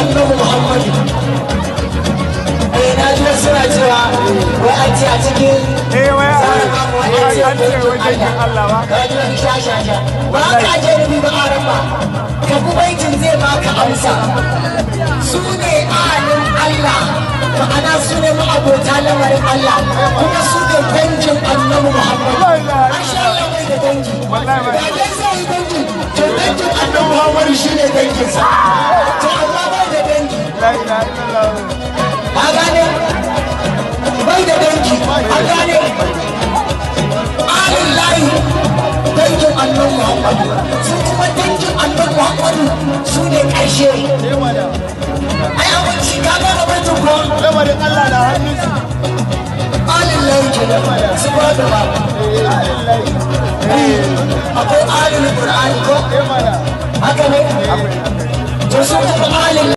Annabi Muhammadu. Eh, na ji wasu suna cewa wai an ce a cikin Eh, wai tsarin babu wai an ce an ce wai dangin Allah ba. Ka ji wani sha-sha-sha. Ba ka je nufi ba, a ba ka bi baitin, zai baka amsa. Su ne ahalin Allah, ma'ana su ne ma'abota lamarin Allah, kuma su ne dangin Annabi Muhammadu. Ashe Allah bai da dangi? Wallahi bai. Da dai zai yi dangi, to dangin Annabi Muhammadu shine danginsa. To amma bai da dangi. La ilaha illallah. Ka gane? Bai da dangi, an gane? Alin layi, dangin Annabi Muhammadu. Su kuma dangin Annabi Muhammadu su ne ƙarshe. Ai abinci, ka gane baitin ko? Lamarin Allah na hannunsu. Alin layi kenan, su ba da ba. Akwai alin Qur'ani ko? Eh mana. Haka ne. To su kuma alin